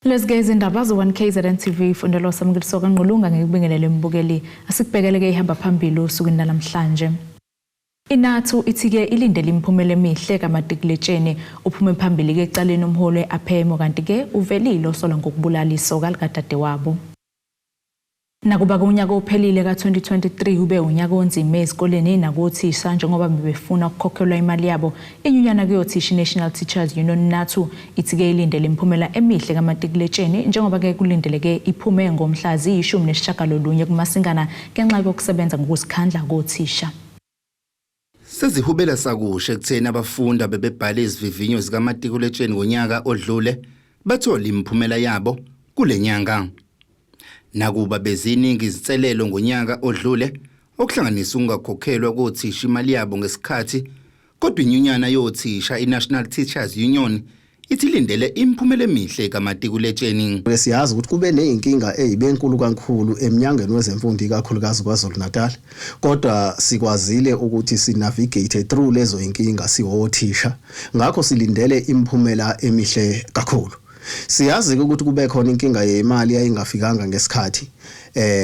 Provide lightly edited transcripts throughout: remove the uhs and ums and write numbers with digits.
Lezi-ke izindaba ze-1 KZN TV fundelwa samukeliso kaNgqulunga ngikubingelele mbukeli. Asikubhekele-ke ihamba phambili osukwini lanamhlanje. INathu ithi-ke ilindele imiphumela emihle kamatikuletsheni. Uphume phambili-ke ecaleni umholi we-Aphemo kanti-ke uvelile osolwa ngokubulala isoka likadadewabo. Nakuba kunyaka ophelile ka-2023 ube unyaka onzima ezikoleni nakothisha njengoba bebefuna ukukhokhelwa imali yabo, inyunyana kuyothisha i-National Teachers Union NATU ithi-ke ilindele imiphumela emihle kamatikuletsheni njengoba-ke kulindeleke iphume ngomhla ziyi-19 kuMasingana ngenxa yokusebenza ngokuzikhandla kothisha. Sezihubela sakusha ekutheni abafundi abebebhale izivivinyo zikamatikuletsheni ngonyaka odlule bathole imiphumela yabo kule nyanga. Nakuba beziningi izinselelo ngonyaka odlule okuhlanganisa ukungakhokhelwa kothisha imali yabo ngesikhathi, kodwa inyunyana yothisha iNational Teachers Union ithi ilindele imiphumela emihle kamatikuletsheni. Siyazi ukuthi kube nezinkinga ezibenkulu kakhulu eminyangweni wezemfundo ikakhulukazi KwaZulu-Natal, kodwa sikwazile ukuthi sinavigate through lezo inkinga siwothisha, ngakho silindele imiphumela emihle kakhulu. Siyazi ukuthi kube khona inkinga yemali yayingafikanga ngesikhathi,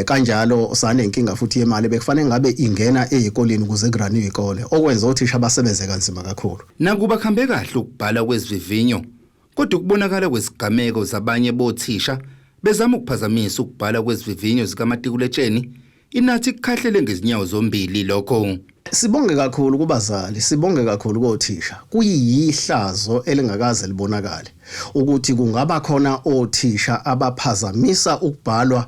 kanjalo sanenkinga futhi yemali bekufanele ngabe ingena ezikoleni ukuze kuraniwe ikole, okwenza othisha basebenze kanzima kakhulu. Nakuba kuhambe kahle ukubhala kwezivivinyo, kodwa ukubonakala kwezigameko zabanye bothisha bezama ukuphazamisa ukubhala kwezivivinyo zikamatikuletsheni, iNathi ikukhahlele ngezinyawo zombili lokho. Sibonge kakhulu kubazali, sibonge kakhulu kothisha. Kuyihlazo elingakaze libonakale ukuthi kungaba khona othisha abaphazamisa ukubhalwa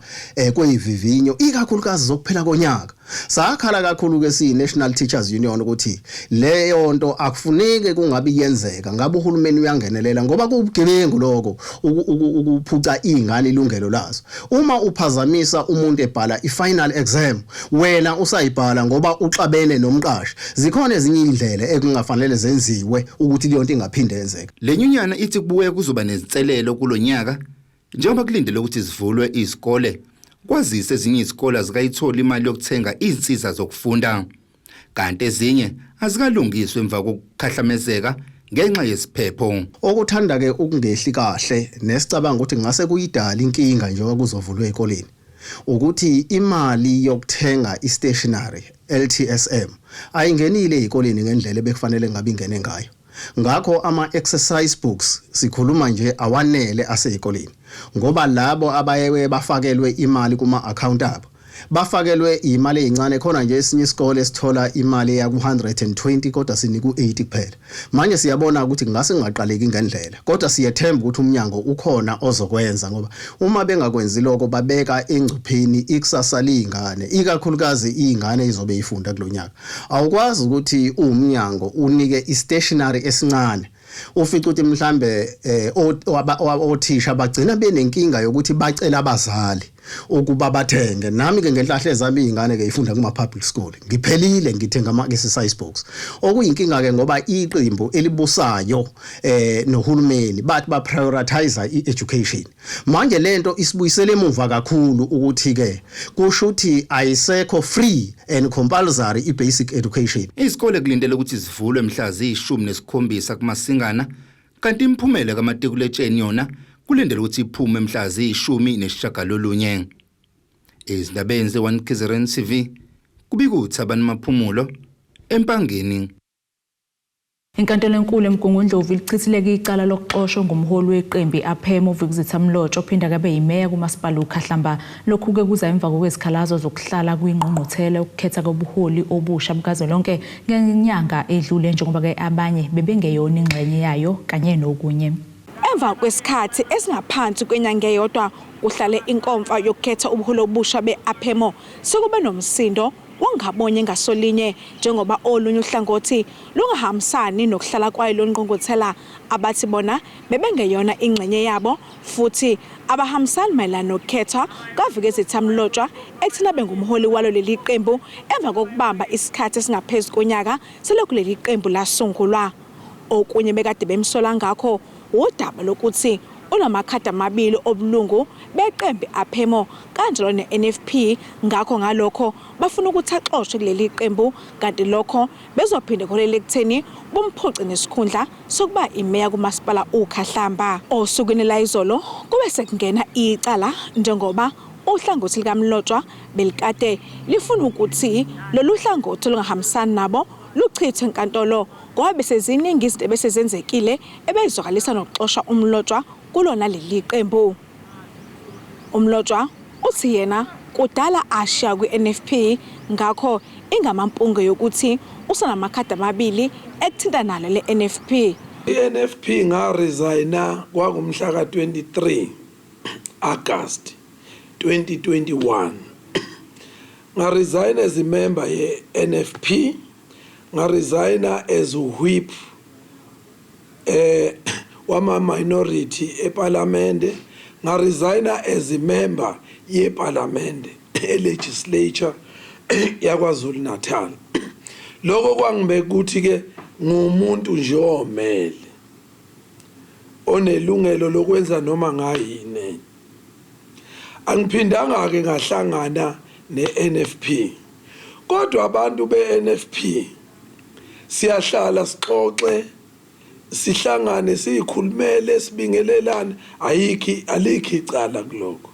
kwezivivinyo ikakhulukazi zokuphela konyaka. Sakhala kakhulu ke siyi National Teachers Union ukuthi leyo nto akufuneki kungabi yenzeka, ngabe uhulumeni uyangenelela ngoba kuwubugebengu lokho ukuphuca izingane ilungelo lazo. Uma uphazamisa umuntu ebhala i-final exam, wena usayibhala ngoba uxabene nomqashi, zikhona ezinye indlela ekungafanele zenziwe ukuthi leyo nto ingaphinde yenzeke. Le nyunyana ithi kubuye kuzoba nezinselelo kulonyaka njengoba kulindele ukuthi zivulwe izikole, kwazise ezinye izikole azikayitholi imali yokuthenga izinsiza zokufunda, kanti ezinye azikalungiswa emva kokukhahlamezeka ngenxa yesiphepho. Okuthanda ke ukungehli kahle nesicabanga ukuthi ngase kuyidala inkinga njengoba kuzovulwa ezikoleni, ukuthi imali yokuthenga i-stationery LTSM ayingenile ezikoleni ngendlela ebekufanele ngabe ingene ngayo. Ngakho ama-exercise books sikhuluma nje awanele asezikoleni, ngoba labo abaye bafakelwe imali kuma-account abo bafakelwe imali ezincane. Khona nje esinye isikole sithola imali eya ku-120 kodwa sinika u-80 kuphela. Manje siyabona ukuthi kungase kungaqaleki ngendlela, kodwa siyethemba ukuthi umnyango ukhona ozokwenza, ngoba uma bengakwenzi lokho babeka engcupheni ikusasa ley'ngane, ikakhulukazi iy'ngane ezizobe ifunda kulo nyaka. Awukwazi ukuthi uwumnyango unike i-stationery esincane, ufice ukuthi mhlambe othisha bagcina benenkinga yokuthi bacela abazali ukuba bathenge. Nami ke ngenhlahla ezami izingane ke ifunda kuma public school, ngiphelile ngithenga ama exercise books, okuyinkinga ke ngoba iqembu elibusayo nohulumeni bathi ba prioritize i-education. Manje lento isibuyisele emuva kakhulu ukuthi ke kusho ukuthi ayisekho free and compulsory i-basic education. Izikole kulindele ukuthi zivulwe mhla ziyi-17 kuMasingana, kanti imiphumela kamatikuletsheni yona kulindele ukuthi iphume mhla ziyi-19. Ezindabeni ze-1 KZN TV, kubika uThabani Maphumulo eMpangeni. Inkantolo enkulu eMgungundlovu ilichithile icala lokuxoshwa ngumholi weqembu i-Aphemo uVikizitha Mlotshwa ophinda kabe yimeya kumasipala uKhahlamba. Lokhu-ke kuza emva kwezikhalazo zokuhlala kwingqungquthela yokukhetha kobuholi obusha bukazwelonke ngenyanga edlule, njengoba-ke abanye bebengeyona ingxenye yayo kanye nokunye. Emva kwesikhathi esingaphansi kwenyanga eyodwa kuhlale inkomfa yokukhetha ubuholi obusha be-Aphemo, sekube nomsindo wangabonye ngasolinye njengoba olunye uhlangothi lungahambisani nokuhlala kwayo lo ngqungquthela, abathi bona bebengeyona ingxenye yabo futhi abahambisani mayelana nokukhethwa kaVikezitha Mlotshwa ekutheni abe ngumholi walo leli qembu emva kokubamba isikhathi esingaphezu konyaka selokhu leli qembu lasungulwa. Okunye bekade bemsola ngakho wudaba lokuthi unamakhadi amabili obulungu beqembu Aphemo kanjalo ne-NFP, ngakho ngalokho bafuna ukuthi axoshwe kuleli qembu, kanti lokho bezophinde kuholele ekutheni bumphuce nesikhundla sokuba imeya kumasipala uKhahlamba. Osukwini layizolo kube sekungena icala njengoba uhlangothi likaMlotshwa belikade lifuna ukuthi lolu hlangothi olungahambisani nabo luchithwe enkantolo ngoba beseziningi izinto ebesezenzekile ebezizwakalisa nokuxosha uMlotshwa kulona leli qembu. UMlotshwa uthi yena kudala ashiya kwi-NFP, ngakho ingamampunge yokuthi usenamakhadi amabili ekuthinta nalo le-NFP. I-NFP ngaresigna kwangumhla ka-23 August 2021. Ngaresign as a member ye-NFP, ngaresigna as whip wama minority eParliament, ngaresigna as a member yeParliament e-legislature yaKwaZulu Natal. Lokho kwangibeka ukuthi ke ngumuntu nje omele onelungelo lokwenza noma ngayini. Angiphindanga ke ngahlangana ne-NFP, kodwa abantu be-NFP siyahlala sixoxe, sihlangane, siyikhulumele, sibingelelane, ayikhi alikho icala kuloko.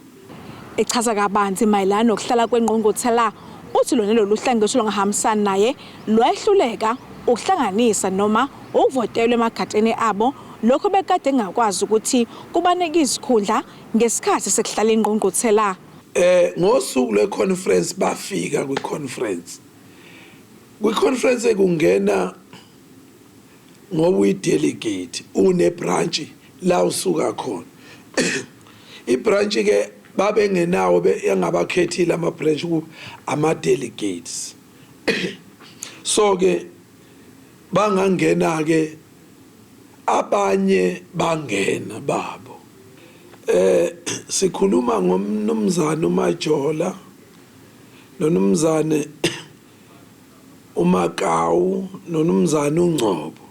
Echaza kabanzi mayelana nokuhlala kwengqungquthela, uthi lona lolu hlangothi olungahambisani naye lwayehluleka ukuhlanganisa noma ukuvotelwa emagatsheni abo, lokho bekade engakwazi ukuthi kubanike izikhundla ngesikhathi sekuhlala ingqungquthela. Ngosuku lwe-conference bafika kwi-conference. Kwi-conference ekungena ngoba uyi-delegate une-branch la usuka khona. I-branch ke babengenawo, engabakhethile ama-branch ku ama-delegates. So ke bangangena ke abanye bangena babo. Sikhuluma ngomnumzane uMajola nonumzane uMakawu nonumzane uNgcobo,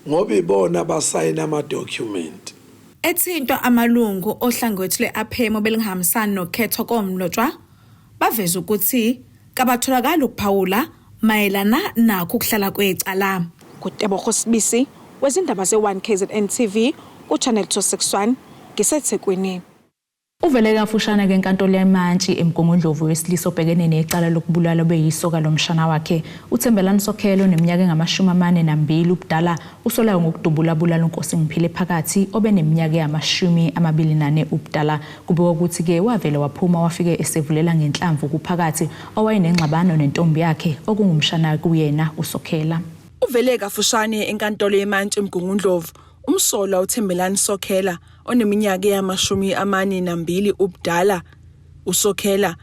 ngoba ibona basayina ama document. Ethintwa amalungu ohlangothi lwe-Aphemo belingahambisani nokhetho koMlotshwa, baveza ukuthi kabatholakali ukuphawula mayelana nakho ukuhlala kwecala. KuTebogo Sibisi wezindaba ze-1 KZN TV ku-Channel 261 ngiseThekwini. Uvele kafushane ke enkantolo yemantshi eMgungundlovu wesilisa obhekene necala lokubulala obeyisoka lomshana wakhe uThembelani Sokhelo neminyaka engama-42 ubudala, usolayo ngokudubula bulala uNkosi Ngiphile Phakathi obeneminyaka engama-24 ubudala. Kubikwa ukuthi ke wavele waphuma wafike esevulela ngenhlamvu kuPhakathi owayenengxabano nentombi yakhe okungumshana kuyena uSokhela. Uvele kafushane enkantolo yemantshi eMgungundlovu umsolwa uThembelani Sokhela oneminyaka eyama-42 ubudala. USokhela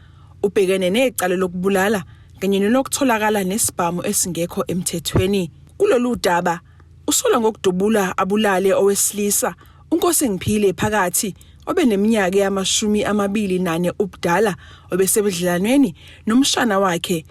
ubhekene necala lokubulala kanye nelokutholakala nesibhamu esingekho emthethweni. Kulolu daba usolwa ngokudubula abulale owesilisa uNkosi Ngiphile Phakathi obeneminyaka eyama-24 ubudala obesebudlelanweni nomshana wakhe.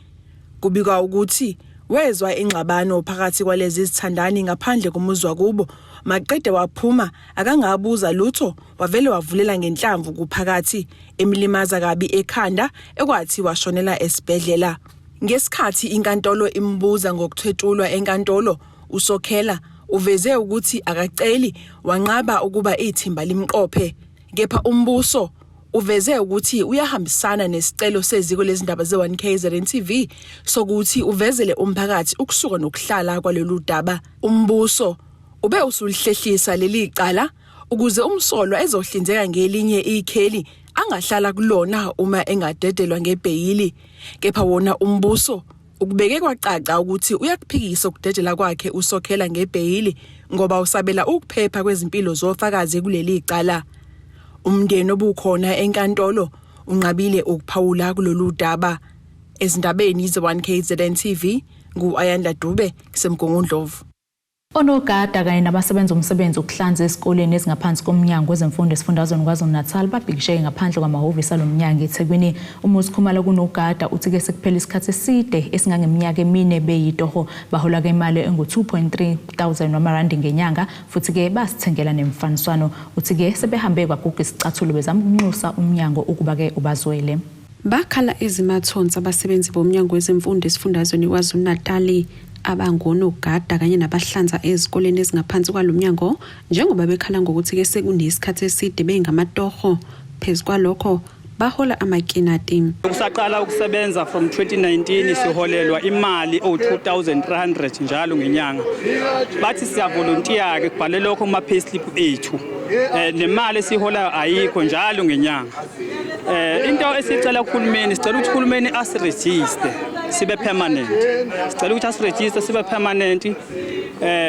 Kubikwa ukuthi wezwa ingxabano phakathi kwalezi zithandani ngaphandle komuzwa kubo, maqede waphuma akangabuza lutho, wavele wavulela ngenhlamvu kuPhakathi emlimaza kabi ekhanda ekwathi washonela esibhedlela. Ngesikhathi inkantolo imbuza ngokuthwetshulwa enkantolo, uSokhela uveze ukuthi akaceli, wanqaba ukuba ithimba limqophe. Kepha umbuso uveze ukuthi uyahambisana nesicelo seziko lezindaba ze-1 KZN TV sokuthi uvezele umphakathi ukusuka nokuhlala kwalolu daba. Umbuso ube usulihlehlisa leli cala ukuze umsolwa ezohlinzeka ngelinye ikheli angahlala kulona uma engadedelwa ngebheyili. Kepha wona umbuso ukubeke kwacaca ukuthi uyakuphikisa ukudedela kwakhe uSokhela ngebheyili ngoba usabela ukuphepha kwezimpilo zofakazi kuleli cala. Umndeni obukhona enkantolo unqabile ukuphawula kulolu daba. Ezindabeni ze-1 KZN TV ngu-Ayanda Dube kuseMgungundlovu. Onogada kanye nabasebenza umsebenzi wokuhlanza ezikoleni ezingaphansi komnyango wezemfundo esifundazweni KwaZulu-Natal babhikishe ngaphandle kwamahhovisi alo mnyango eThekwini. UMuzi Khumalo kunogada uthi-ke sekuphele isikhathi eside esingangeminyaka emine beyitoho bahola-ke imali engu-2.3 thousand wamarandi ngenyanga futhi-ke basithengela nemfaniswano. Uthi-ke sebehambe kwaguga isicathulo bezama ukunxusa umnyango ukuba-ke ubazwele. Bakhala ezimathonsi abasebenzi boMnyango Wezemfundo esifundazweni KwaZulu-Natali abangonogada kanye nabahlanza ezikoleni ezingaphansi kwalo mnyango njengoba bekhala ngokuthi-ke sekunesikhathi eside bengamatoho. Phezu kwalokho bahola amakinati. Kusaqala ukusebenza from 2019 siholelwa imali ewu-2300 njalo ngenyanga. Bathi siyavolontiya-ke kubhale lokho kuma-payslip ethu. Nemali esiholayo ayikho njalo ngenyanga. Into esicela kuhulumeni, sicela ukuthi uhulumeni asirejiste sibe permanent. Sicela ukuthi asirejiste sibe permanent.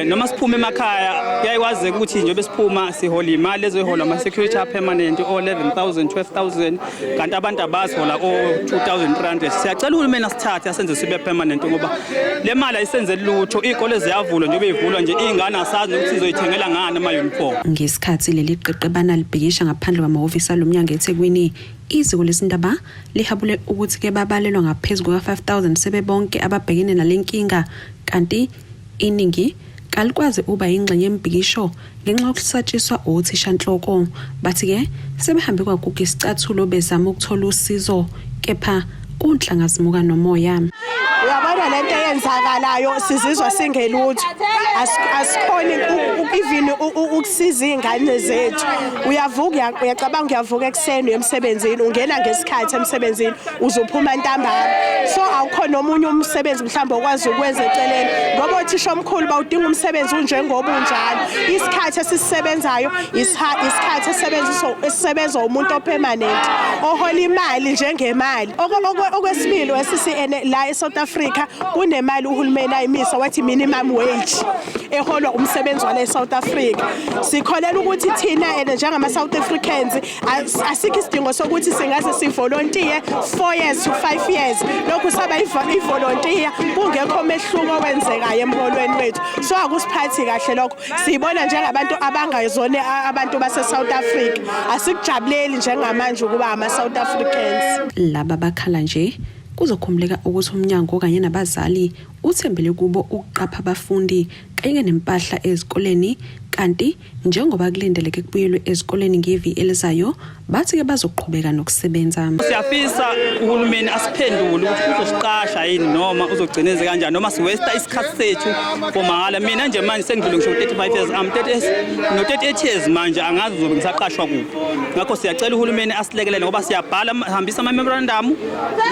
Noma siphume emakhaya kuyakwazeka ukuthi njengoba siphuma sihola imali ezoyihola ama-security permanent o-11,000 12,000 kanti abantu abazihola o-2,300. Siyacela uhulumeni asithathe asenze sibe permanent ngoba le mali ayisenzeli lutho. Iy'kole ziyavulwa njengoba iy'vulwa nje iy'ngane asazi nokuthi sizoyithengela ngani ama-uniform. Ngesikhathi leli qeqebana libhikisha ngaphandle kwamahhovisi alo mnyango eThekwini, iziko lesindaba lihabule ukuthi-ke babalelwa ngaphezu kuka-5,000 sebebonke ababhekene nale nkinga kanti iningi kalikwazi ukuba yingxenye yemibhikisho ngenxa yokusatshiswa othishanhloko. Bathi-ke sebehambe kwaguga isicathulo bezama ukuthola usizo kepha kunhlanga zimuka nomoya. Uyabona lento eyenzakalayo sizizwa singelutho, asikhoni even ukusiza iy'ngane zethu. Uyavuka, uyacabanga uyavuka ekuseni uya emsebenzini, ungena ngesikhathi emsebenzini uzophuma ntambama, so awukho nomunye umsebenzi mhlawumbe okwazi ukwenza eceleni ngoba othisha omkhulu bawudinga umsebenzi unjengoba unjalo. Isikhathi esisisebenzayo isikhathi esisebenza umuntu opermanent ohola imali njengemali. Okwesibili we-CCN la eSouth Africa kunemali uhulumeni ayimisa wathi minimum wage eholwa umsebenzi wala eSouth Africa. Sikholela ukuthi thina ene njengama-South Africans asikho isidingo sokuthi singaze sivolontiye 4 years to 5 years lokhu saba ivolontiya kungekho mehluko owenzekayo emholweni wethu. So akusiphathi kahle lokho, siyibona njengabantu abangayizona abantu base-South Africa. Asikujabuleli njengamanje ukuba ama-South Africans. Laba bakhala nje kuzokhumbuleka ukuthi umnyango kanye nabazali uthembele kubo ukuqapha abafundi kanye nempahla ezikoleni kanti njengoba kulindeleke kubuyelwe ezikoleni ngeviki elizayo bathi-ke bazoqhubeka nokusebenza. Siyafisa uhulumeni asiphendule ukuthi uzosiqasha yini noma uzogcina enze kanjani noma siwesta isikhathi sethu for mahhala. Mina nje manje sengidlule ngisho 35 years, I'm 30 no 38 years manje, angazi uzobe ngisaqashwa kuphi. Ngakho siyacela uhulumeni asilekelele ngoba siyabhala hambisa ama-memorandum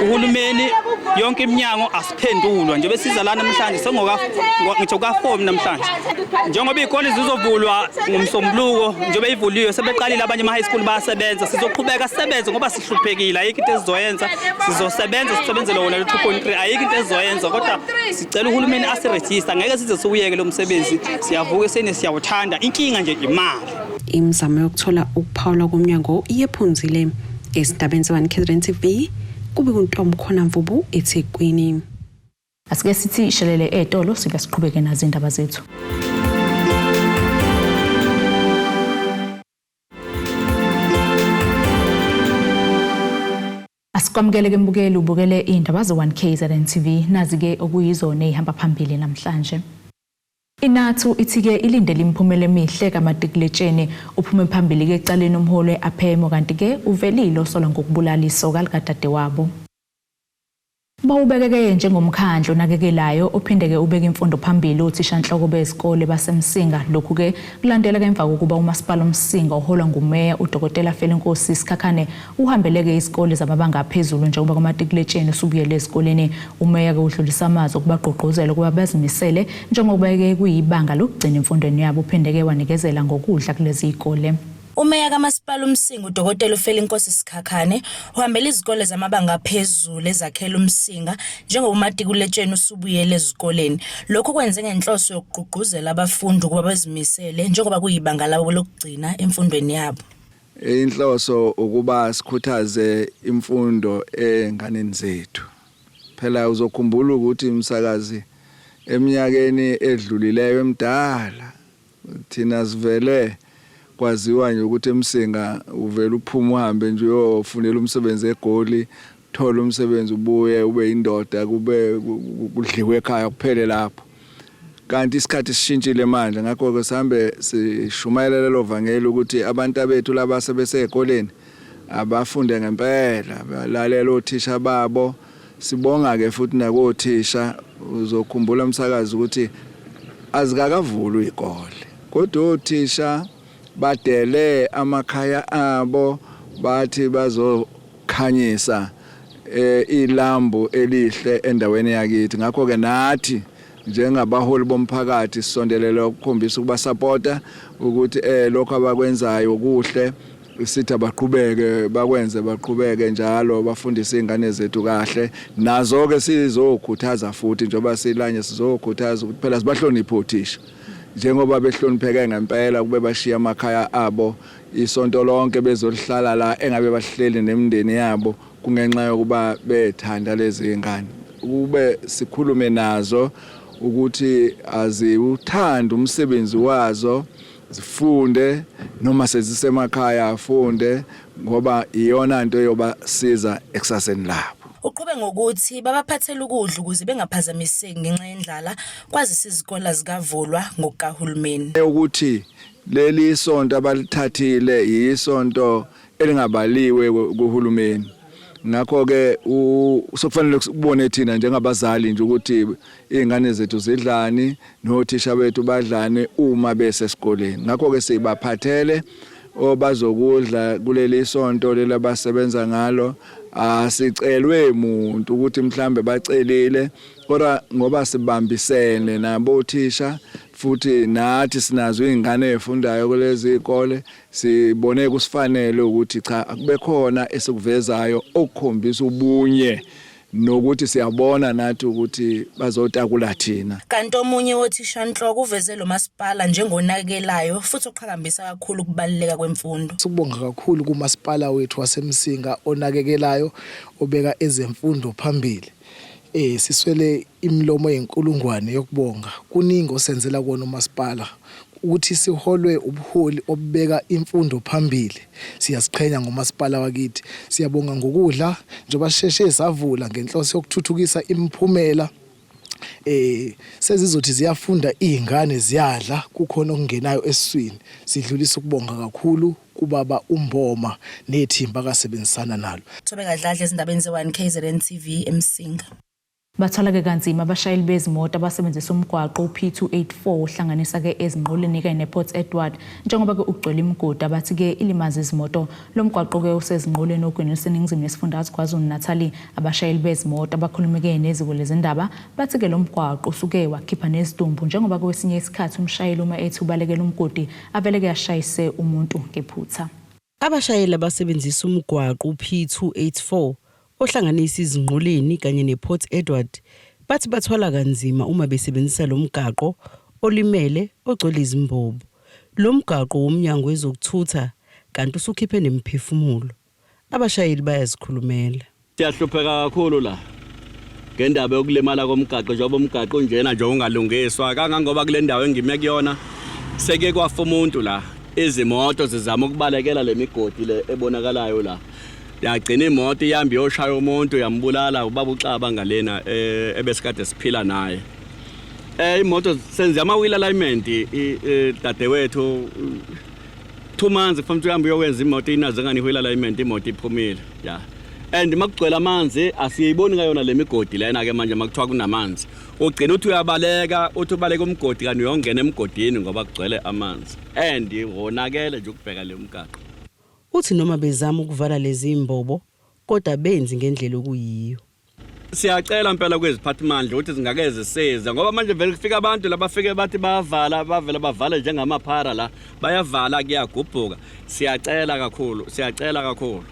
uhulumeni yonke iminyango asiphendulwa. Njengoba siza la namhlanje sengoka ngitsho ka-4 namhlanje njengoba iy'kole zizovulwa ngomsombuluko, njengoba ivuliwe sebeqalile abanye ama-high school bayasebenza, sizoqhubeka sisebenze ngoba sihluphekile. Ayikho into esizoyenza, sizosebenza sisebenzele wona lo 2.3, ayikho into esizoyenza kodwa sicela uhulumeni asirejista. Ngeke size siwuyeke lo msebenzi, siyavuka eseni siyawuthanda, inkinga nje imali. Imizamo yokuthola ukuphawula komnyango iyephunzile. Ezindabeni ze-1 KZN TV kube kuntombi khona Mvubu eThekwini. Asike sithi shelele etolo sibe siqhubeke nazo indaba zethu. Asikwamukele ke mbukeli, ubukele indaba ze-1 KZN TV, nazi-ke okuyizona ey'hamba phambili namhlanje. INATU ithi-ke ilindele imiphumela emihle kamatikuletsheni. Uphume phambili-ke ecaleni umholi we-APEMO kanti-ke uvelile osolwa ngokubulala isoka likadadewabo. Bawubekeke njengomkhandlu onakekelayo ophinde-ke ubeke imfundo phambili othishanhloko bezikole baseMsinga. Lokhu-ke kulandela emva kokuba umasipala uMsinga oholwa ngumeya uDokotela Felinkosi Sikhakhane uhambeleke izikole zamabanga aphezulu njengoba kwamatikuletsheni usubuyele ezikoleni. Umeya-ke udlulisa amazwi okubagqugquzela ukuba bazimisele njengoba-ke kuyibanga lokugcina emfundweni yabo. Uphinde-ke wanikezela ngokudla kulezi zikole. Umeya kaMasipala uMsinga uDokotela uFelinkosi Sikhakhane uhambela izikole zamabanga aphezulu ezakhela uMsinga njengoba umatikuletsheni usubuyele ezikoleni. Lokhu kwenze ngenhloso yokugqugquzela abafundi ukuba bazimisele njengoba kuyibanga labo lokugcina emfundweni yabo. Inhloso ukuba sikhuthaze imfundo enganeni zethu. Phela uzokhumbula ukuthi umsakazi Eminyakeni edlulileyo emdala thina sivele kwaziwa nje ukuthi eMsinga uvela uphuma uhambe nje uyofunela umsebenzi eGoli, thola umsebenzi ubuye ube indoda, kube kudliwe ekhaya kuphele lapho. Kanti isikhathi sishintshile manje, ngakho-ke sihambe sishumayela lelo vangeli ukuthi abantu abethu laba sebesey'koleni abafunde ngempela, balalela othisha babo. Sibonga-ke futhi nakothisha, uzokhumbula umsakazi ukuthi azikakavulwa iy'kole, kodwa othisha badele amakhaya abo bathi bazokhanyisa ilambu elihle endaweni yakithi. Ngakho-ke nathi njengabaholi bomphakathi sisondelele ukukhombisa ukubasapota ukuthi lokho abakwenzayo kuhle, sithi abaqhubeke bakwenze, baqhubeke njalo bafundise izingane zethu kahle. Nazo-ke sizokhuthaza futhi njengoba silanye sizokhuthaza ukuthi phela sibahloniphe othisha njengoba behlonipheke ngempela, kube bashiya amakhaya abo isonto lonke bezolihlala la engabe bahleli nemindeni yabo, kungenxa yokuba bethanda lezi ngane. Kube sikhulume nazo ukuthi aziwuthandi umsebenzi wazo, zifunde noma sezisemakhaya afunde, ngoba iyona nto eyobasiza ekusaseni labo. Uqhube ngokuthi babaphathela ukudla ukuze bengaphazamiseki ngenxa yendlala, kwazise izikole azikavulwa ngokukahulumeni. Ukuthi leli sonto abalithathile yisonto elingabaliwe kuhulumeni, ngakho-ke sokufanele kubone thina njengabazali nje ukuthi iy'ngane zethu zidlani nothisha bethu badlani uma besesikoleni. Ngakho-ke sibaphathele obazokudla kuleli sonto leli abasebenza ngalo. Asicelwe muntu ukuthi mhlambe bacelile, kodwa ngoba sibambisene nabo othisha futhi nathi sinazo iy'ngane ey'fundayo kulezi iy'kole, sibone kusifanele ukuthi cha, akube khona esikuvezayo okukhombisa ubunye nokuthi siyabona nathi ukuthi bazotakula thina. Kanti omunye wothishanhloko uveze lo masipala njengonakekelayo futhi oqhakambisa kakhulu ukubaluleka kwemfundo. Sikubonga kakhulu kumasipala wethu waseMsinga onakekelayo, obeka ezemfundo phambili. Siswele imilomo eyinkulungwane yokubonga. Kuningi osenzela kona umasipala ukuthi siholwe ubuholi obubeka imfundo phambili. Siyaziqhenya ngomasipala wakithi. Siyabonga ngokudla njengoba sisheshe savula ngenhloso yokuthuthukisa imiphumela. Sezizothi ziyafunda izingane ziyadla, kukhona okungenayo esiswini. Sidlulisa ukubonga kakhulu kubaba uMboma nethimba akasebenzisana nalo. Thobeka Dladla ezindabeni ze-1 KZN TV eMsinga. Bathwala-ke kanzima abashayeli bezimoto abasebenzisa umgwaqo u-P284 ohlanganisa-ke eZingqoleni kanye nePort Edward, njengoba-ke ugcwele imigodi abathi-ke ilimaza izimoto. Lo mgwaqo-ke useZingqoleni ogwini oluseningizimu yesifundazwe KwaZulu-Natali. Abashayeli bezimoto abakhulume-ke neziko lezindaba bathi-ke lo mgwaqo usuke wakhipha nezidumbu, njengoba kwesinye isikhathi umshayeli uma ethi ubalekela umgodi avele-ke ashayise umuntu ngephutha. Abashayeli abasebenzisa umgwaqo u-P284 ohlanganisa iZingqoleni kanye nePort Edward bathi bathwala kanzima uma besebenzisa lo mgaqo olimele ogcwele izimbobo. Lo mgaqo womnyango wezokuthutha kanti usukhiphe nemiphefumulo. Abashayeli bayazikhulumela. Siyahlupheka kakhulu la ngendaba yokulimala komgaqo, njengoba umgaqo unjena nje ungalungiswa, kangangoba kule ndawo engime kuyona seke kwafa umuntu la, izimoto zizama ukubalekela le migodi le ebonakalayo la, yagcina imoto ihamba iyoshaya umuntu yambulala, ubaba uXaba ngalena ebesikade siphila naye. Imoto senze ama-wheel alignment, dadewethu, 2 months kufanele uhambe uyowenza imoto inazo ngani i-wheel alignment, imoto iphumile ya. And makugcwele amanzi asiyiboni ngayona le migodi lena ke manje, makuthiwa kunamanzi ugcina uthi uyabaleka, uthi ubaleka umgodi kanti uyongena emgodini ngoba kugcwele amanzi and wonakele nje ukubheka le mgaqo. Uthi noma bezama ukuvala lezi mbobo kodwa benzi ngendlela okuyiyo. Siyacela impela kweziphathimandla ukuthi zingake zisize, ngoba manje vele kufika abantu labafike bathi bayavala, bavele bavale njengamaphara la, bayavala kuyagubhuka. Siyacela kakhulu, siyacela kakhulu.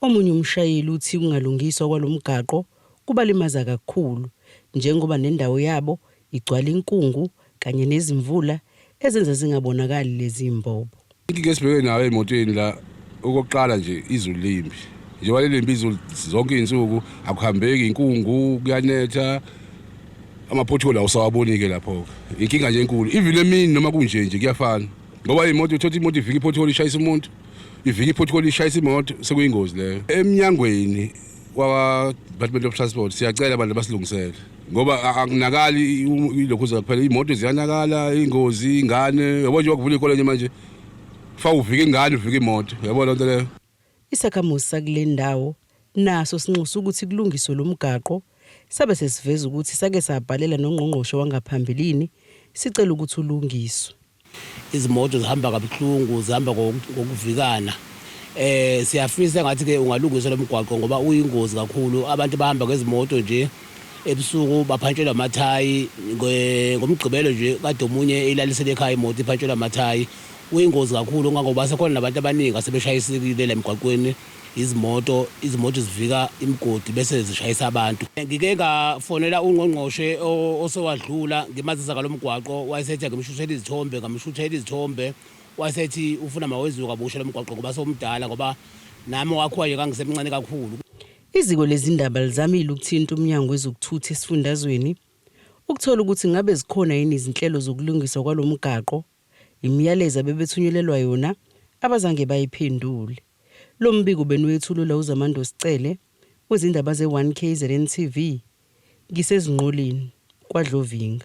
Omunye umshayeli uthi ukungalungiswa kwalomgaqo kubalimaza kakhulu njengoba nendawo yabo igcwala inkungu kanye nezimvula ezenza zingabonakali lezi mbobo. Inkinga esibhekene nayo emotweni la, okokuqala nje izulu limbi. Njengoba lilimbi izulu zonke izinsuku akuhambeki, inkungu, kuyanetha. Ama-pothole awusawaboni-ke lapho-ke, inkinga nje enkulu. Even emini noma kunje nje kuyafana, ngoba imoto uthatha imoto ivika i-pothole ishayisa umuntu, ivika i-pothole ishayisa imoto, sekuyingozi leyo. Emnyangweni kwa-Department of Transport siyacela abantu basilungisele, ngoba akunakali ilokhu kuphela, iy'moto ziyanakala, iy'ngozi, iy'ngane. Yabo nje wakuvula iy'kole nje manje, fa uvika ingane, uvika imoto, yabo loo nto leyo. Isakhamuzi sakule ndawo naso sinxusa ukuthi kulungiswe lo mgaqo. Sabe sesiveza ukuthi sake sabhalela nongqongqoshe wangaphambilini sicela ukuthi ulungiswe. Izimoto zihamba kabuhlungu, zihamba ngokuvikana. Siyafisa ngathi ke ungalungiswa lo mgwaqo ngoba uyingozi kakhulu. Abantu bahamba ngezimoto nje ebusuku baphantshelwa amathayi. Ngomgqibelo nje kade omunye elalisele ekhaya imoto iphantshelwa amathayi. Uyingozi kakhulu kangangoba sekhona nabantu abaningi asebeshayisekile la emgwaqweni, izimoto zivika imigodi bese zishayisa abantu. Ngike ngafonela ungqongqoshe osewadlula ngimazisa ngalo mgwaqo, wayesethi ngimshuthele izithombe, ngamshuthela izithombe, wayesethi ufuna mawenziwe kabusha lo mgwaqo ngoba sewumdala, ngoba nami wakhiwa nje ngangisemncane kakhulu. Iziko lezindaba lizamile ukuthinta umnyango wezokuthutha esifundazweni ukuthola ukuthi ngabe zikhona yini izinhlelo zokulungiswa kwalo mgaqo. Imiyalezo abebethunyelelwa yona abazange bayiphendule. Lo mbiko beniwethulelwa uZamando Sicele wezindaba ze-1 KZN TV, ngisezinqoleni kwaDlovinga.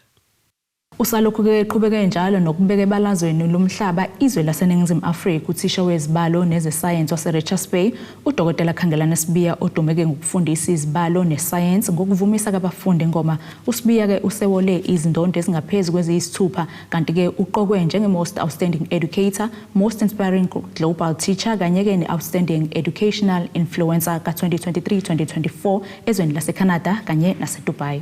Usalokhu-ke eqhubeke njalo nokubeka ebalazweni lomhlaba izwe laseNingizimu Afrika uthisha wezibalo nezesayensi wase-Richards Bay, uDokotela Khangelani Sibiya, odumeke ngokufundisa izibalo nesayensi ngokuvumisa kabafundi ingoma. USibiya-ke usewole izindondo ezingaphezu kweziyisithupha, kanti-ke uqokwe njenge-Most Outstanding Educator, Most Inspiring Global Teacher kanye-ke ne-Outstanding Educational Influencer ka-2023-2024 ezweni laseCanada kanye naseDubai.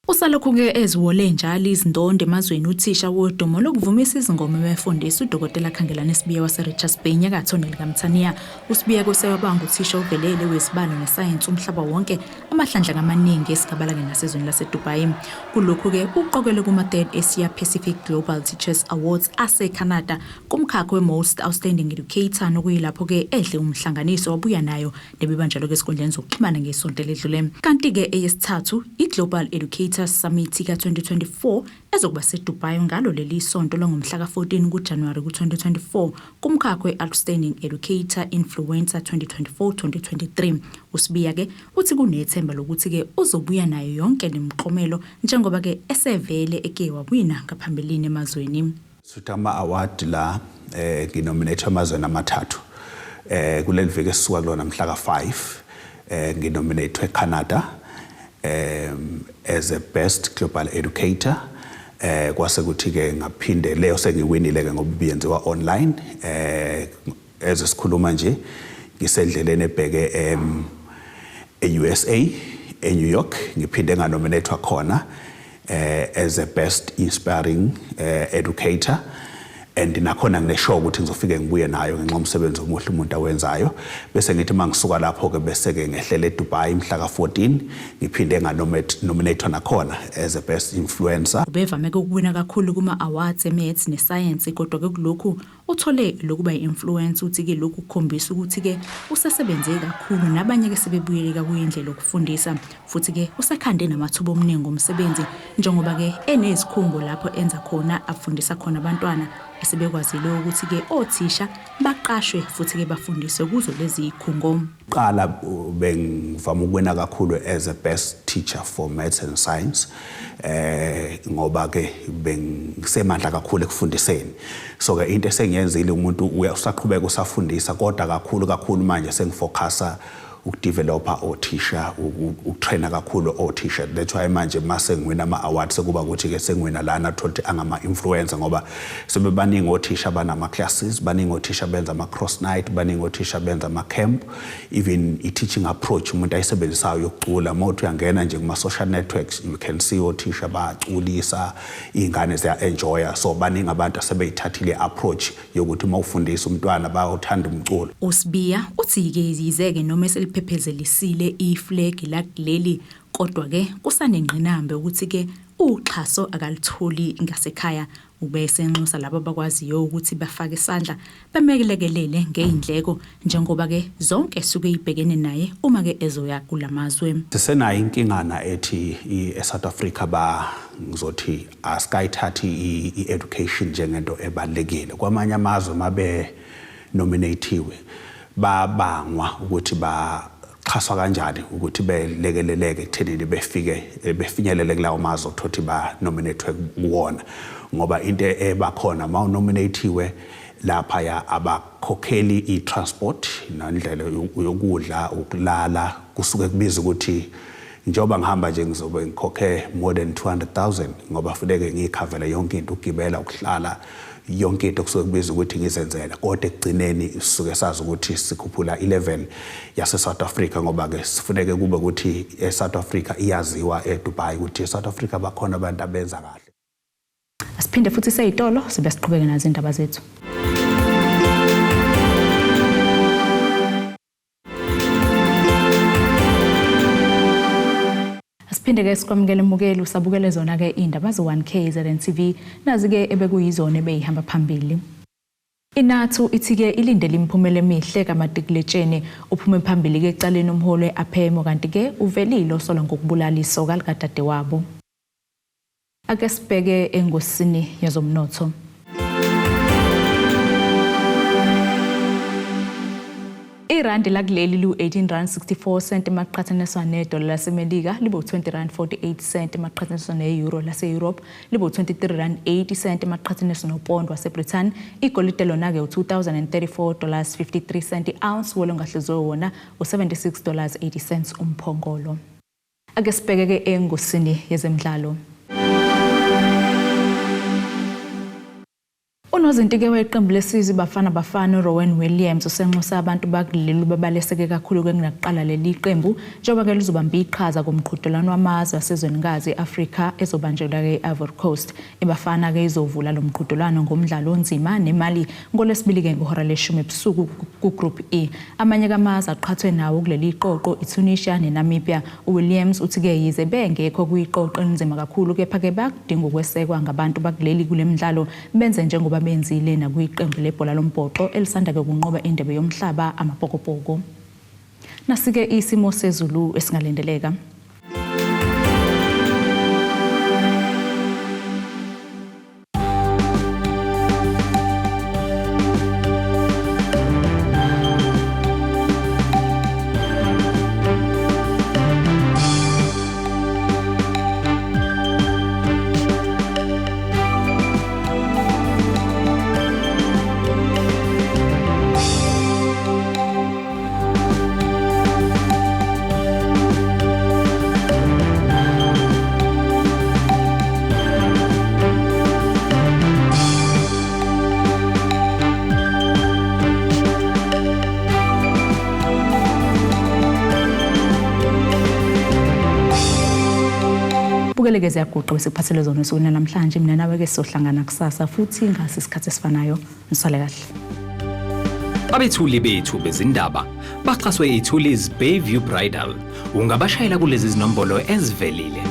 Usalokhu-ke eziwole njalo izindondo emazweni uthisha wodumo lokuvumisa izingoma emefundisa, uDokotela Khangelani Sibiya wase-Richards Bay, nyakatho nelikaMthaniya. USibiya kusewabanga uthisha ovelele wezibalo nesayensi umhlaba wonke amahlandla amaningi esigabala-ke nasezweni laseDubai. Kulokhu-ke uqokelwe kuma-Third Asia Pacific Global Teachers Awards ase-Canada kumkhakha we-Most Outstanding Educator, nokuyilapho-ke edle umhlanganiso wabuya nayo nebibanjalo-ke esikhundleni zokuxhumana ngesonto eledlule. Kanti-ke eyesithathu i-Global Educators Summit ka-2024 ezokuba seDubai ngalo leli sonto langomhla ka-14 kuJanuwari ku-2024 kumkhakha we-Outstanding Educator Influencer 2024-2023. USibiya-ke uthi kunethemba lokuthi-ke uzobuya nayo yonke lemiklomelo, njengoba-ke esevele eke wawina ngaphambilini emazweni. Sutha ama-award la, nginominate amazweni amathathu kuleli viki esisuka kulona, mhla ka-5. Nginominate eCanada as a best global educator, kwase kuthi ke ngaphinde leyo sengiwinile ke ngoba ibiyenziwa online. Ezesikhuluma nje ngisendleleni ebheke e-USA, eNew York, ngiphinde nganominatwa khona as a best inspiring educator, and nakhona ngine-sure ukuthi ngizofike ngibuye nayo ngenxa yomsebenzi omuhle umuntu awenzayo. Bese ngithi uma ngisuka lapho-ke bese-ke ngehlela eDubai mhla ka-14, ngiphinde nganominatwa nakhona as a best influencer. Ubevame ukuwina kakhulu kuma-awards e-maths nesayensi, kodwa-ke kulokhu uthole lokuba i-influencer. Uthi-ke lokhu kukhombisa ukuthi-ke usesebenze kakhulu nabanye-ke sebebuyeleka kuyindlela yokufundisa, futhi-ke usekhande namathuba omningi omsebenzi, njengoba-ke enezikhungo lapho enza khona, afundisa khona abantwana asebekwazile ukuthi-ke othisha baqashwe futhi-ke bafundiswe kuzo lezi khungo. Qala bengivama ukuwina kakhulu as a best teacher for maths and science, ngoba ke bengisemandla kakhulu ekufundiseni. So ke into esengiyenzile, umuntu usaqhubeka usafundisa, kodwa kakhulu kakhulu manje sengifocusa ukudevelopa othisha, ukutraina kakhulu othisha. That's why manje mase ngiwina ama-awards sekuba ukuthi-ke sengiwina lana, thola ukuthi angama-influencer, ngoba sebebaningi othisha banama-classes, baningi othisha benza ama-cross night, baningi othisha benza ama-camp. Even i-teaching approach umuntu ayisebenzisayo yokucula, uma uthi uyangena nje kuma-social networks, you can see othisha baculisa iy'ngane, ziya-enjoya. So baningi abantu asebeyithathile i-approach yokuthi uma ufundisa umntwana bayawuthanda umculo. USibiya uthi-ke yize-ke noma eseliphephezelisile iflegi lakuleli, kodwa-ke kusanengqinamba ukuthi-ke uxhaso akalutholi ngasekhaya. Ube esenxusa labo abakwaziyo ukuthi bafake isandla bamelekelele ngey'ndleko njengoba-ke zonke suke ibhekene naye uma-ke ezoya kulamazwe. Sisenayo inkingana ethi e-South Africa ba ngizothi asikayithathi i-education njengento ebalulekile. Kwamanye amazwe mabe nominatiwe babangwa ukuthi baxhaswa kanjani ukuthi belekeleleke ekuthenini befike befinyelele kulawo mazwe okuthothi ba-nominatwe kuwona, ngoba into ebakhona ma unominatiwe laphaya abakhokheli i-transport nendlela yokudla, ukulala, kusuke kubiza ukuthi njengoba ngihamba nje ngizobe ngikhokhe more than 200,000 ngoba funeke ngiyikhavele yonke into, ukugibela, ukuhlala, yonke into kusuke kubiza ukuthi ngizenzele. Kodwa ekugcineni sisuke sazi ukuthi sikhuphula i-level yase-South Africa, ngoba-ke sifuneke kube ukuthi e-South Africa iyaziwa eDubai ukuthi e-South Africa bakhona abantu abenza kahle. Asiphinde futhi seyitolo sibe siqhubeke nazo indaba zethu. Asiphinde ke sikwamukele mukeli usabukele zona ke indaba ze-1 KZN TV, nazi ke ebekuyizona ebeyihamba phambili. INathu ithi ke ilindele imiphumela emihle kamatikuletsheni. Uphume phambili ke ecaleni umholi we-Aphemo, kanti ke uvelile osola ngokubulala isoka likadadewabo. Ake sibheke engosini yezomnotho. Irandi lakuleli liwu-18 rand 64 cent maqhathaniswa nedola laseMelika, libe u-20 rand 48 cent maqhathaniswa ne-euro lase-Europe, libe u-23 rand 80 cent maqhathaniswa nopondo waseBrithani. Igolide lona-ke u-2034 dollars 53 cent i-ounce, wolongahluziwe wona u-76 dollars 80 cents umphongolo. Ake sibheke-ke engosini yezemidlalo. Unozinti-ke weqembu lesizwe Bafana Bafana uRowan Williams usenxusa abantu bakuleli babaleseke kakhulu kwengakuqala leli qembu njengoba-ke lizobamba iqhaza kumqhudelwano wamazwe asezwenikazi i-Afrika ezobanjelwa-ke e-Ivory Coast. IBafana-ke izovula lo mqhudelwano ngomdlalo onzima neMali ngoLwesibili-ke ngehora leshumi ebusuku ku-Group E. Amanye kamazwe aqhathwe nawo kuleli qoqo iTunisia neNamibia. UWilliams uthi-ke yize bengekho kwiqoqo elinzima kakhulu kepha-ke bayakudinga ukwesekwa ngabantu bakuleli kule midlalo, benze njengoba benzile nakwiqembu lebhola lombhoxo elisanda-ke kunqoba indebe yomhlaba amaPokopoko. Nasike isimo sezulu esingalindeleka. Bukeleke ziyaguqa besikuphathele zona osukwini namhlanje. Mina nawe ke sizohlangana kusasa futhi ngasi isikhathi esifanayo. Nisale kahle. Abethuli bethu bezindaba baxhaswe iThulis Bayview Bridal. Ungabashayela kulezi zinombolo ezivelile.